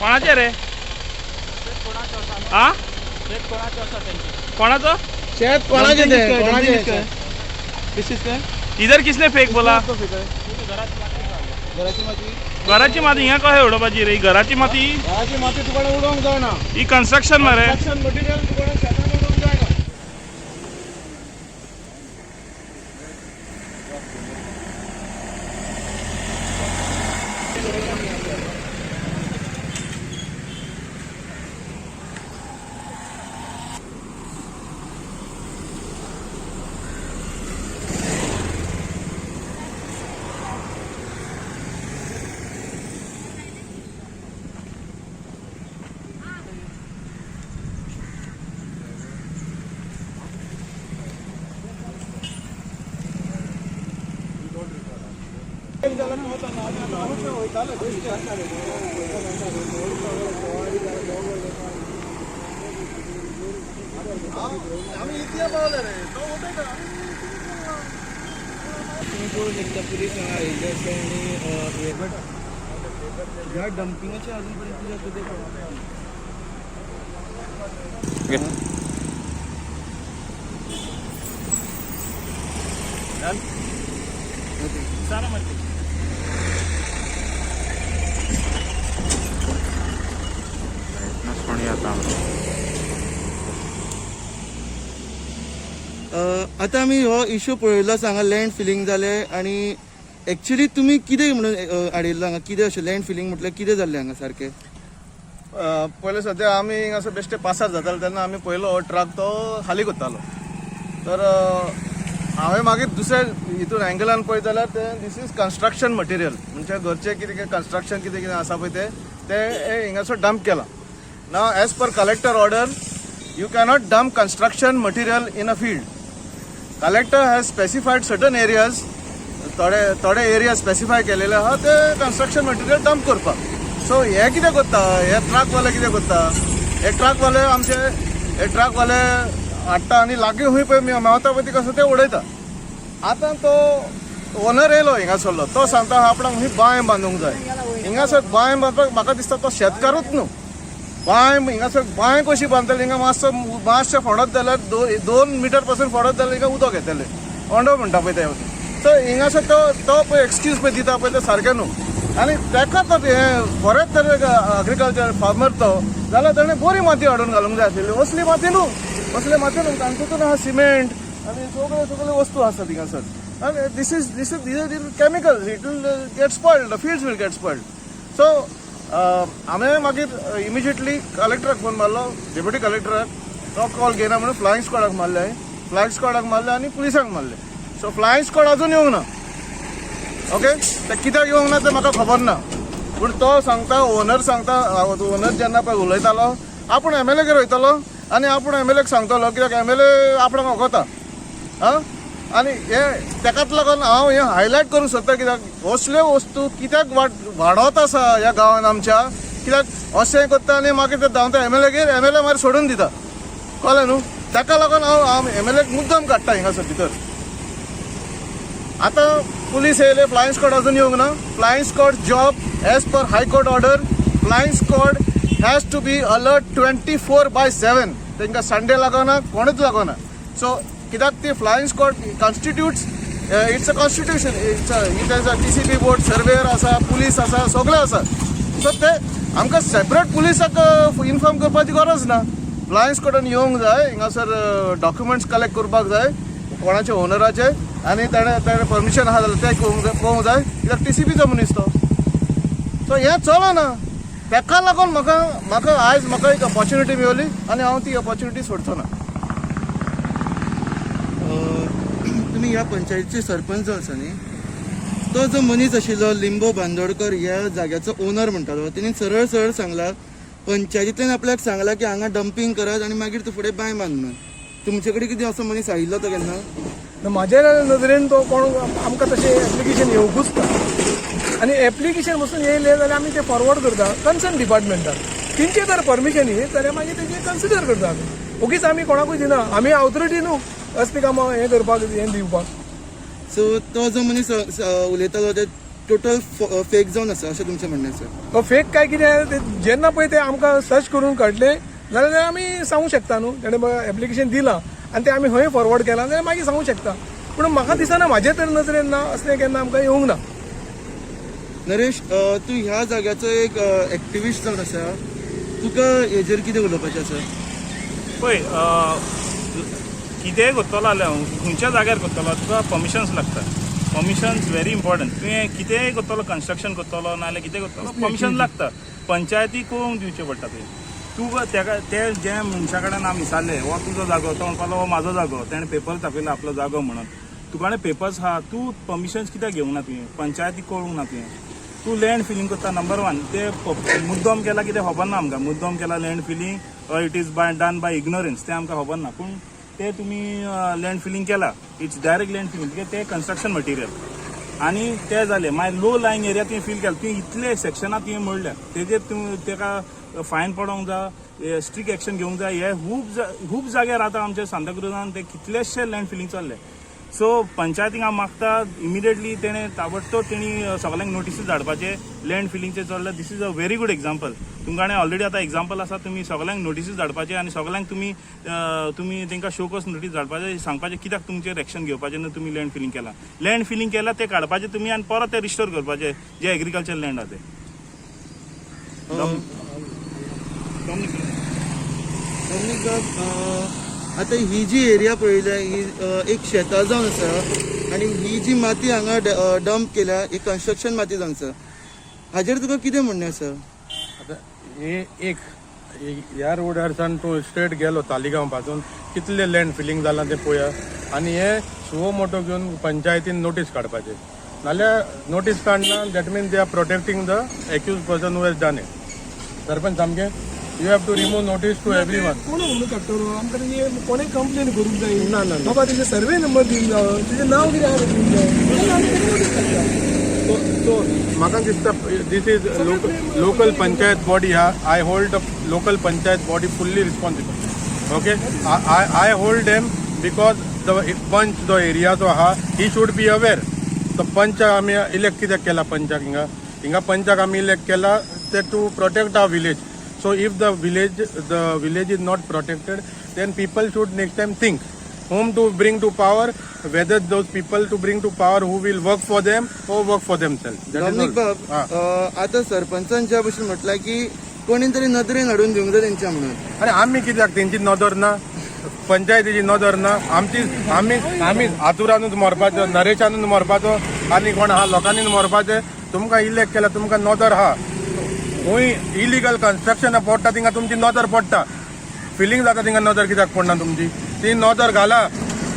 कोणाचे रे? आ, कोणाचो? शेत कोणाचे ते? कोणाचे? इधर किसने फेक बोला? घराची माती. घराची माती हिंगा कशें उडोवपाची रे? ही घराची माती. घराची माती तुका उडोवंक जायना. ही कन्स्ट्रक्शन मरे. मटेरियल तुका शेतान उडोवंक जायना. आमी इतले पावले रे, तो उठयता. तुम्ही पळोवंक शकता, पुलीस हांगा आयिल्ले आसा आनी हे बट ह्या डंपिंगाचे अजून पर्यंत कित्याक कितें कळना. आतां आमी हो इशू पळयलो आसा. हांगा लँड फिलींग जालें आनी एक्चुली तुमी कितें म्हणून हाडिल्लो हांगा? कितें अशें लँड फिलींग म्हटल्यार कितें जाल्लें हांगा सारकें? पयलें सद्या आमी हिंगासर बेश्टे पासार जाताले तेन्ना आमी पयलो हो ट्रक तो खाली करतालो. तर हांवें मागीर दुसऱ्या हितून एंगलान पळयत जाल्यार तें this is construction material, म्हणजे घरचें कितें कितें कन्स्ट्रक्शन कितें कितें आसा पळय तें तें हिंगासर डंप केलां ना. As per collector order, you cannot dump construction material in a field. Collector has specified certain areas. थोडे थोडे एरिया स्पेसिफाय केलेले आहा ते कन्स्ट्रक्शन मटेरियल डंप करपाक. सो हे कितें करता, हे ट्रकवाले कितें करता, हे ट्रकवाले आमचे, हे ट्रकवाले हाडटा आनी लागीं खंय पळय मेवता पळय ती कसो ते उडयता. आतां तो ओनर येयलो हिंगासरलो, तो सांगता आपणाक खंय बांय बांदूंक जाय. हिंगासर बांय बांदपाक म्हाका दिसता तो शेतकारूच न्हू. बांय हिंगासर बांय कशी बांदतली? हिंगा मातसो मातशें फोडत जाल्यार, 2 मिटर पासून फोडत जाल्यार हिंगा उदक येतलें, ओंडो म्हणटा पळय ते. सो हिंगासर तो तो पळय एक्सक्यूज पळय दिता पळय, ते सारकें न्हू. आनी ताका तर हें बरेंच तर एग्रीकल्चर फार्मर तो जाल्यार ताणें बरी माती हाडून घालूंक जाय आशिल्ली, असली माती न्हू, असली माती न्हू. कारण तितून आहा सिमेंट आनी सगळे सगळे वस्तू आसा थिंगासर आनी this is chemicals. It will get spoiled, the fields will get spoiled. So हांवें मागीर इमिजिएटली कलेक्टराक फोन मारलो, डेप्युटी कलेक्टराक. तो कॉल घेयना म्हणून फ्लायंग स्क्वॉडाक मारले हांवें. फ्लायंग स्क्वॉडाक मारले आनी पुलिसांक मारले. सो फ्लायंग स्क्वॉड अजून येवंक ना. ओके, ते कित्याक येवंक ना तें म्हाका खबर ना. पूण तो सांगता, ओनर सांगता, ओनर जेन्ना पळय उलयतालो, आपूण एमएलएगेर वयतलो आनी आपूण एमएलएक सांगतलो, कित्याक एमएलए आपणाक वखता. आं, आनी हे तेकाच लागून हांव हें हायलायट करूंक सोदता, कित्याक असल्यो वस्तू कित्याक वाडत आसा ह्या गांवान आमच्या? कित्याक अशें करता आनी मागीर ते धांवता एमएलएगेर, एमएलए मागीर सोडून दिता. कळ्ळें न्हू? ताका लागून हांव हांव एमएलएक मुद्दम काडटा हिंगासर भितर. आतां पुलीस येयले, फ्लायंग स्क्वॉड अजून येवंक ना. Flying squad job, as per high court order, flying squad has to be alert 24/7. तांकां संडे लागना, कोणूच लागना. सो कित्याक ती flying squad constitutes, it's a constitution, it's it has a TCP board, surveyor आसा, पुलीस आसा, सगळे आसा. सो ते आमकां सेपरेट पुलिसाक इन्फॉर्म करपाची गरज ना. फ्लायंग स्क्वॉडान येवंक जाय हिंगासर, डॉक्युमेंट्स कलेक्ट करपाक जाय कोणाचे ओनराचे आनी ताणें ताणें परमिशन आहा जाल्यार तें पळोवंक जाय, पळोवंक जाय, कित्याक टीसीपीचो मनीस तो. सो हें चलना. तेका लागून म्हाका म्हाका आयज म्हाका एक ऑपॉर्च्युनिटी मेवली आनी हांव ती ऑपॉर्च्युनिटी सोडचो ना. तुमी ह्या पंचायतीचे सरपंच जो आसा न्ही, तो जो मनीस आशिल्लो लिंबो बांदोडकर, ह्या जाग्याचो ओनर म्हणटालो, तेणी सरळ सरळ सांगला, पंचायतींतल्यान आपल्याक सांगला की हांगा डंपिंग करात आनी मागीर तूं फुडें बांय बांद म्हणून. तुमचे कडेन कितें असो मनीस आयिल्लो तो केन्ना? ना, म्हाज्या नदरेन तो कोण आमकां तशें एप्लिकेशन येवकूच ना. आनी एप्लिकेशन पसून येयलें जाल्यार आमी तें फॉरवर्ड करता कन्सर्न डिपार्टमेंटाक. तेंचे जर परमिशन येत जाल्यार मागीर तेजेर कन्सिडर करता आमी. ओगीच आमी कोणाकूय दिना. आमी ऑथॉरिटी न्हू असलीं कामां हें करपाक, हें दिवपाक. सो तो जो मनीस उलयतालो ते टोटल फेक जावन आसा अशें तुमचें म्हणणें आसा? तो फेक काय कितें ते जेन्ना पळय ते आमकां सर्च करून कळटलें जाल्यार आमी सांगूंक शकता न्हू. तेणें एप्लिकेशन दिलां आनी तें आमी खंय फॉरवर्ड केलां जाल्यार मागीर सांगूंक शकता. पूण म्हाका दिसना, म्हाजे तर नजरेन ना, असलें केन्ना आमकां येवंक ना. नरेश, तूं ह्या जाग्याचो एक एक्टिविस्ट जावन आसा, तुका हेजेर कितें उलोवपाचें आसा? पळय, कितेंय करतलो जाल्यार, खंयच्या जाग्यार करतलो, तुका परमिशन्स लागता. Permissions very important. तुवें कितेंय करतलो, कन्स्ट्रक्शन करतलो नाजाल्यार कितें करतलो, परमिशन लागता. पंचायती कळोवंक दिवचें पडटा तुवें. तूं तेका ते जे मनशा कडेन आमी विचारलें, हो तुजो जागो, तो म्हणपालो हो म्हाजो जागो. तेणें पेपर दाखयलो आपलो जागो म्हणून. तुका कडेन पेपर्स आहा, तूं परमिशन्स कित्याक घेवंक ना तुवें? पंचायती कळूंक ना तुवें? तूं लँड फिलींग करता नंबर वन. ते मुद्दम केला कितें खबर ना आमकां. मुद्दम केला land filling or it is by done by ignorance, तें आमकां खबर ना. पूण ते तुमी लँड फिलींग केला, it's direct land filling, कित्याक ते कन्स्ट्रक्शन मटेरियल आनी ते जालें. मागीर लो लायंग एरिया तुवें फील केला. तुवें इतले सेक्शनां तुवें मोडल्या, तेजेर तूं तेका फायन पडोंक जाय, स्ट्रिक्ट एक्शन घेवंक जाय. हे खूब जाग्यार आतां आमच्या सांताक्रुजान ते कितलेशे लँड फिलींग चल्ले. सो पंचायतीक हांव मागता, इमिडिएटली तेणें ताबडतोब तेणी सगल्यांक नोटिसीस धाडपाचे लँड फिलिंगचे चल्ले. This is a very good example. तुमकां ऑलरेडी आतां एग्जाम्पल आसा. तुमी सगल्यांक नोटिसीस धाडपाचे आनी सगल्यांक तुमी तांकां शोकॉज नोटीस धाडपाचे, सांगपाचें कित्याक तुमचेर एक्शन घेवपाचें ना. तुमी लँड फिलींग केलां, लँड फिलींग केलां ते काडपाचे तुमी आनी परत ते रिस्टोर करपाचे जे एग्रीकल्चर लँड आहा ते. डॉमनीक बाब, आतां ही जी एरिया पळयल्या ही एक शेतां जावन आसा आनी ही जी माती हांगा डंप केल्या ही कन्स्ट्रक्शन माती जावन आसा, हाजेर तुका कितें म्हणणें आसा? आतां हे एक ह्या रोडार सान तूं स्ट्रेट गेलो तालिगांव पासून, कितलें लँड फिलींग जालां तें पळया. आनी हे सुओ मोटो घेवन पंचायतीन नोटीस काडपाचें, नाल्यार नोटीस काडना, that means they are protecting the accused person who has done it. Sarpanch सामकें, you have to remove notice to every one. कोण म्हणून काडटलो आमकां? तेजी कोणें कंप्लेन करूंक जाय? ना, ना, ना. बाबा, तेजे सर्वे नंबर दिवंक जायो, तेजें नांव कितें आहा तें दिवंक जाय, जाल्यार आमी तेका नोटीस काडटा. सो म्हाका दिसता this is local panchayat body हा. I hold the local panchayat body fully responsible, okay? I hold them because the panch जो एरियाचो आहा, he should be aware. तो पंच आमी इलेक्ट कित्याक केला पंचाक हिंगा? हिंगा पंचाक आमी इलेक्ट केला ते to protect our village. So if the village is not protected, then people should next time think whom to bring to power, whether those people to bring to power who will work for them or work for themselves. That is Dominic all. बाब, हा. आतां सरपंचान ज्या भशेन म्हटलां की कोणी तरी नदरेन हाडून दिवंक जाय तेंच्या म्हणून. अरे, आमी कित्याक? तेंची नदर ना, पंचायतीची नदर ना. आमची आमी आतुरानूच मरपाचो, नरेशानूच मरपाचो आनी कोण आहा लोकांनीच मरपाचें? तुमकां इलेक्ट केला, तुमकां नदर आहा. खंय इलिगल कन्स्ट्रक्शन पडटा थिंगा तुमची नदर पडटा, फिलींग जाता, थिंगा नदर कित्याक पडना तुमची? ती नदर घाला.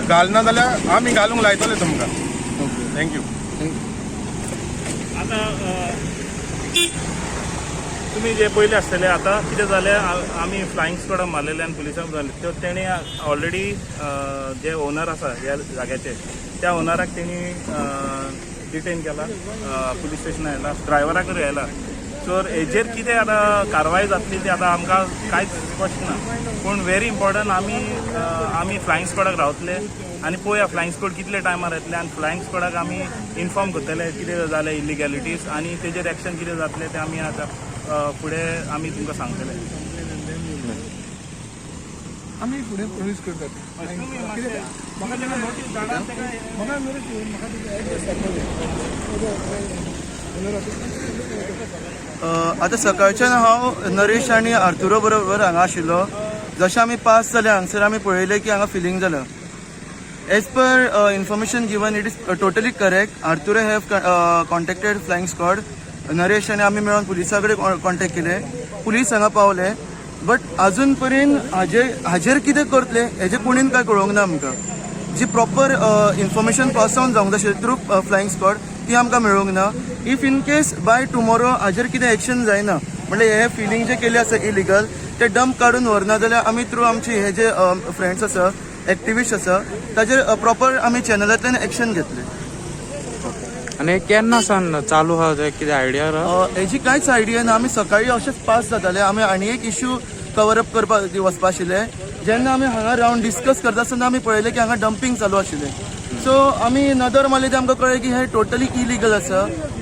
घालना जाल्यार आमी घालूंक लायतले तुमकां. Thank you. आतां तुमी जे पयले आसतले, आतां कितें जालें, आमी फ्लायिंग स्क्वॉडाक मारलेले आनी पुलिसांक जाले त्यो. तेणी ऑलरेडी जे ओनर आसा ह्या जाग्याचे, त्या ओनराक तेणी डिटेन केला, पुलीस स्टेशनार येयला, ड्रायव्हराकूय येयला. सो हेजेर कितें आतां कारवाय जातली ती आतां आमकां कांयच स्पश्ट ना. पूण व्हेरी इम्पॉर्टंट, आमी फ्लायिंग स्क्वॉडाक रावतले आनी पळोवया फ्लायिंग स्क्वॉड कितले टायमार येतले आनी फ्लायिंग स्क्वॉडाक आमी इन्फॉर्म करतले कितें जालें इलिगॅलिटीज आनी तेजेर एक्शन कितें जातलें तें आमी आतां फुडें आमी तुमकां सांगतले. आमी फुडें प्रोड्यूस करतात. कित्याक म्हाका तेका नोटीस धाडा तेका. म्हाका नरेश येवन म्हाका तेजें एड्रेस सांगपाक. आतां सकाळच्यान हांव नरेश आनी आर्थुरो बरोबर हांगा आशिल्लो. जशें आमी पास जाले हांगसर, आमी पळयलें की हांगा फिलींग जालां. As per information given, it is totally correct. Arturo have contacted flying squad. Naresh आनी आमी मेळोन पुलिसा कडेन कॉन्टेक्ट केले. पुलीस हांगा पावले, बट अजून पर्यंत हाजेर कितें करतले हेजें कोणीन काय कळोवंक ना आमकां. जी प्रॉपर इन्फॉर्मेशन पास ऑन जावंक जाय आशिल्ली थ्रू फ्लायिंग स्क्वॉड, ती आमकां मेळूंक ना. If in case by tomorrow हाजेर कितें एक्शन जायना, म्हणल्यार हे फिलींग जे केले आसा इलिगल, ते डंप काडून व्हरना जाल्यार आमी थ्रू आमची हे जे फ्रेंड्स आसा, एक्टिविस्ट आसा, ताजेर प्रॉपर आमी चॅनलांतल्यान एक्शन घेतले. आनी केन्ना सावन चालू आहा तें, कितें आयडिया आहा? हेजी कांयच आयडिया ना. आमी सकाळी अशेंच पास जाताले. आमी आनी एक इश्यू कवर अप करपाक वचपा आशिल्ले. जेन्ना आमी हांगा रावन डिस्कस करता आसतना आमी पळयलें की हांगा डंपींग चालू आशिल्लें. सो आमी नदर मारली ते आमकां कळ्ळें की हे टोटली इलिगल आसा.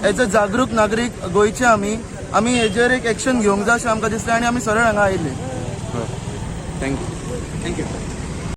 एज अ जागरूक नागरीक गोंयचे आमी आमी हेजेर एक एक्शन घेवंक जाय अशें आमकां दिसलें आनी आमी सरळ हांगा आयिल्ले. Thank you. Thank you.